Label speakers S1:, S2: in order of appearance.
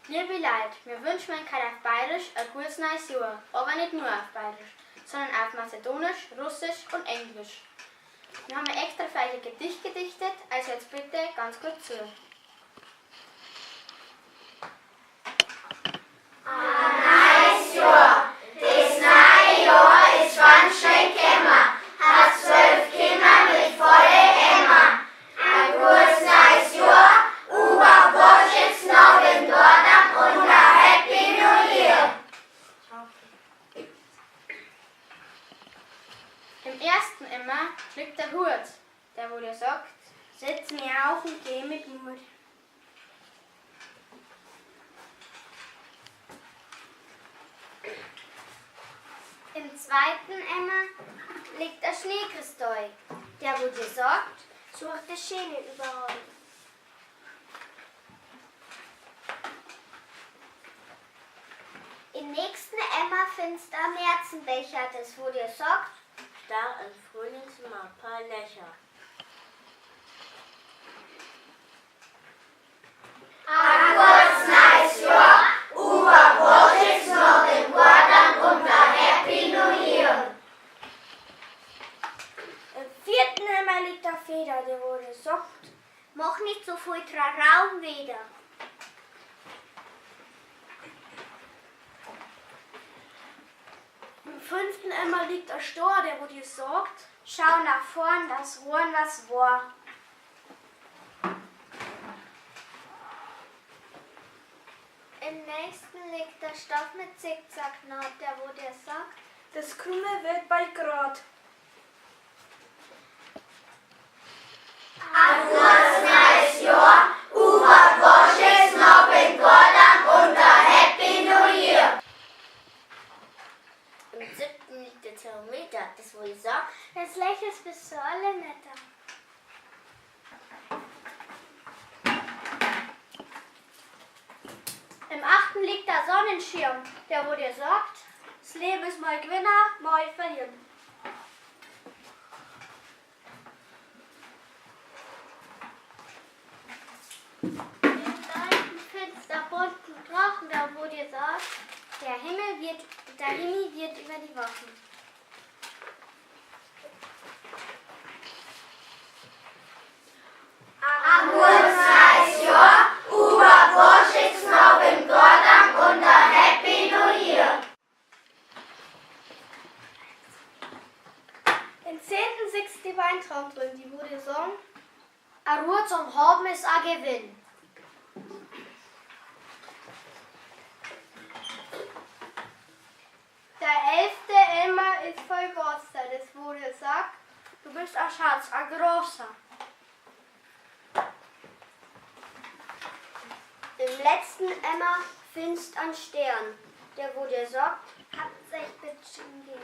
S1: Liebe Leut, mir wünschen euch auf Bayerisch ein gutes neues Jahr, aber nicht nur auf Bayerisch, sondern auf Mazedonisch, Russisch und Englisch. Wir haben extra für euch ein Gedicht gedichtet, also jetzt bitte ganz gut zu.
S2: A neis Johr! Des neie Johr is ganz schnell kemma, hat 12 Kinner mit volle Emma. A guats neis Johr, uba Božic, Novim godam und a Happy New Year!
S1: Im ersten Emmer liegt der Hut, der wo dir sagt,
S3: Setz mich auf und geh mit Mut.
S4: Im zweiten Emmer liegt ein Schneekristall, der wo dir sagt, such das Schöne überall. Im nächsten Emmer findest du einen Märzenbecher, das wo dir sagt,
S5: Starr im Frühlingsmar paar Löcher.
S2: A guats neis Johr, uba Božic, Novim godam und a Happy New Year!
S3: Im vierten Emmer liegt der Feder, der wo dir sagt,
S4: mach nicht so viel Traraum wieder.
S3: Im fünften Emmer liegt ein Stor, der wo dir sagt, schau nach vorn, das Rohren was war.
S4: Im nächsten liegt der Stoff mit Zickzacknaht, der wo dir sagt,
S3: Das Krumme wird bald grad.
S2: A guats neis Johr, uba Božic, Novim godam und a Happy New Year!
S5: Im siebten liegt der Thermometer, das wo ich sagt,
S4: das Lächeln bist du alle netter.
S3: Im achten liegt der Sonnenschirm, der wo dir sagt, das Leben ist mal Gewinner, mal verlieren.
S4: Im neunten findest du bunten Drachen, der wo dir sagt, der Himmel wird, der Himmel wird über die Wochen.
S2: A guats neis Johr, uba Božic, Novim godam und a Happy New Year!
S3: Im zehnten sitzt die Weintraum drin, die wo dir sagen,
S4: A Ruhe zum Haben ist a Gewinn.
S3: Der 11. Emmer ist voll Wasser, das wo dir sagt, du bist ein Schatz, ein großer.
S4: Im letzten Emmer findest ein Stern, der wo dir sagt, habt's euch bitte schön gern.